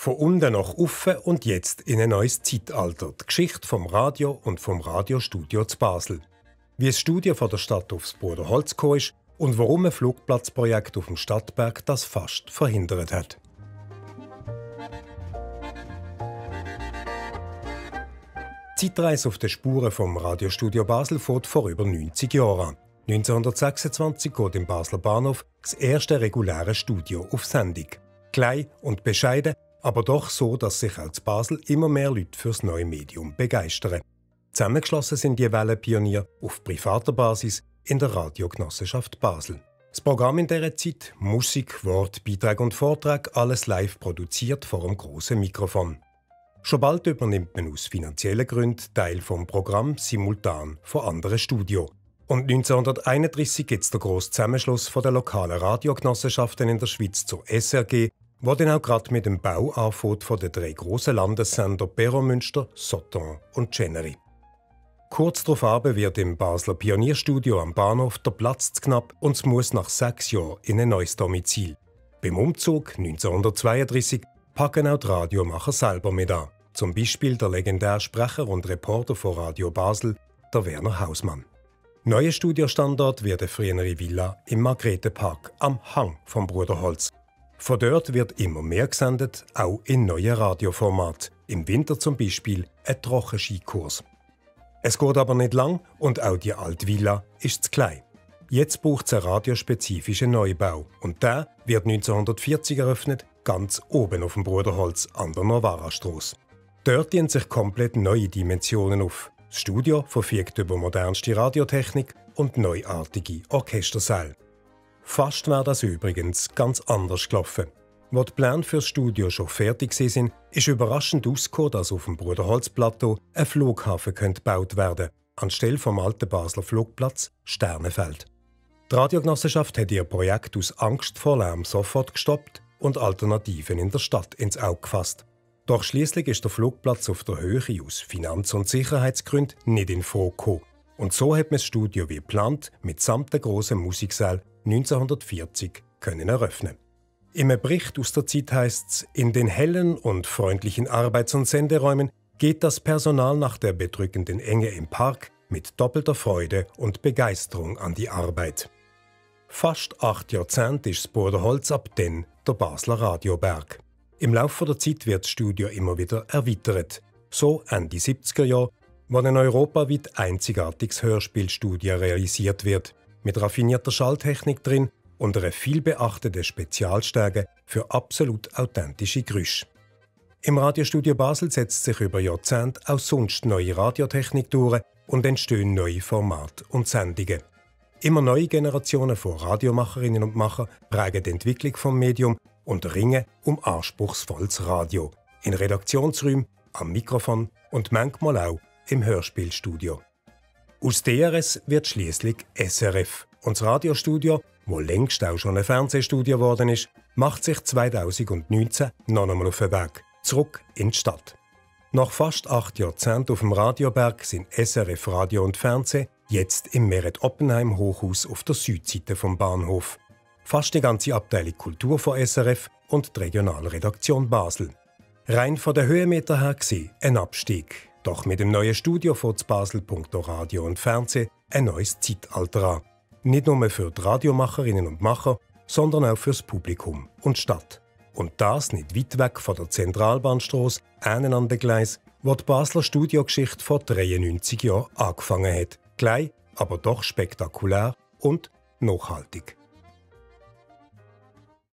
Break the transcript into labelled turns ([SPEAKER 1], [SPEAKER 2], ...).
[SPEAKER 1] Von unten nach oben und jetzt in ein neues Zeitalter. Die Geschichte vom Radio und vom Radiostudio zu Basel. Wie das Studio von der Stadt aufs Bruderholz gekommen ist und warum ein Flugplatzprojekt auf dem Stadtberg das fast verhindert hat. Die Zeitreise auf den Spuren vom Radiostudio Basel fährt vor über 90 Jahren an. 1926 geht im Basler Bahnhof das erste reguläre Studio auf Sendung. Klein und bescheiden, aber doch so, dass sich auch in Basel immer mehr Leute fürs neue Medium begeistern. Zusammengeschlossen sind die Wellenpioniere auf privater Basis in der Radiogenossenschaft Basel. Das Programm in dieser Zeit, Musik, Wort, Beiträge und Vorträge, alles live produziert vor einem grossen Mikrofon. Schon bald übernimmt man aus finanziellen Gründen Teil vom Programm simultan von anderen Studios. Und 1931 gibt es den grossen Zusammenschluss der lokalen Radiogenossenschaften in der Schweiz zur SRG, wo dann auch gerade mit dem Bau anfängt von den 3 grossen Landessender Perromünster, Sotton und Chenery. Kurz darauf wird im Basler Pionierstudio am Bahnhof der Platz zu knapp und es muss nach 6 Jahren in ein neues Domizil. Beim Umzug 1932 packen auch die Radiomacher selber mit an. Zum Beispiel der legendäre Sprecher und Reporter von Radio Basel, der Werner Hausmann. Neuer Studiostandort wird eine frühere Villa im Margrethepark am Hang vom Bruderholz. Von dort wird immer mehr gesendet, auch in neuen Radioformat. Im Winter zum Beispiel ein Trockenskikurs. Es geht aber nicht lang und auch die alte Villa ist zu klein. Jetzt braucht es einen radiospezifischen Neubau und der wird 1940 eröffnet, ganz oben auf dem Bruderholz an der Novara-Strasse. Dort dienen sich komplett neue Dimensionen auf. Das Studio verfügt über modernste Radiotechnik und neuartige Orchestersäle. Fast wäre das übrigens ganz anders gelaufen. Als die Pläne für das Studio schon fertig waren, ist überraschend herausgekommen, dass auf dem Bruderholzplateau ein Flughafen gebaut werden könnte, anstelle vom alten Basler Flugplatz Sternenfeld. Die Radiogenossenschaft hat ihr Projekt aus Angst vor Lärm sofort gestoppt und Alternativen in der Stadt ins Auge gefasst. Doch schließlich ist der Flugplatz auf der Höhe aus Finanz- und Sicherheitsgründen nicht in Frage gekommen. Und so hat man das Studio wie geplant mitsamt der grossen Musiksaal 1940 können eröffnen. Im Bericht aus der Zeit heisst es: In den hellen und freundlichen Arbeits- und Senderäumen geht das Personal nach der bedrückenden Enge im Park mit doppelter Freude und Begeisterung an die Arbeit. Fast 8 Jahrzehnte ist das Bruderholz ab dann der Basler Radioberg. Im Laufe der Zeit wird das Studio immer wieder erweitert. So Ende 70er Jahre, wo ein europaweit einzigartiges Hörspielstudio realisiert wird, mit raffinierter Schalltechnik drin und einer vielbeachteten Spezialstärke für absolut authentische Geräusche. Im Radiostudio Basel setzt sich über Jahrzehnte auch sonst neue Radiotechnik durch und entstehen neue Formate und Sendungen. Immer neue Generationen von Radiomacherinnen und Macher prägen die Entwicklung vom Medium und ringen um anspruchsvolles Radio. In Redaktionsräumen, am Mikrofon und manchmal auch im Hörspielstudio. Aus DRS wird schließlich SRF. Und das Radiostudio, wo längst auch schon ein Fernsehstudio geworden ist, macht sich 2019 noch einmal auf den Weg, zurück in die Stadt. Nach fast 8 Jahrzehnten auf dem Radioberg sind SRF Radio und Fernsehen jetzt im Meret-Oppenheim-Hochhaus auf der Südseite vom Bahnhof. Fast die ganze Abteilung Kultur von SRF und die Regionalredaktion Basel. Rein von den Höhenmetern her gesehen ein Abstieg. Doch mit dem neuen Studio von Basel punkto Radio und Fernsehen ein neues Zeitalter an. Nicht nur für die Radiomacherinnen und Macher, sondern auch fürs Publikum und Stadt. Und das nicht weit weg von der Zentralbahnstrasse, einen an den Gleis, wo die Basler Studiogeschichte vor 93 Jahren angefangen hat. Klein, aber doch spektakulär und nachhaltig.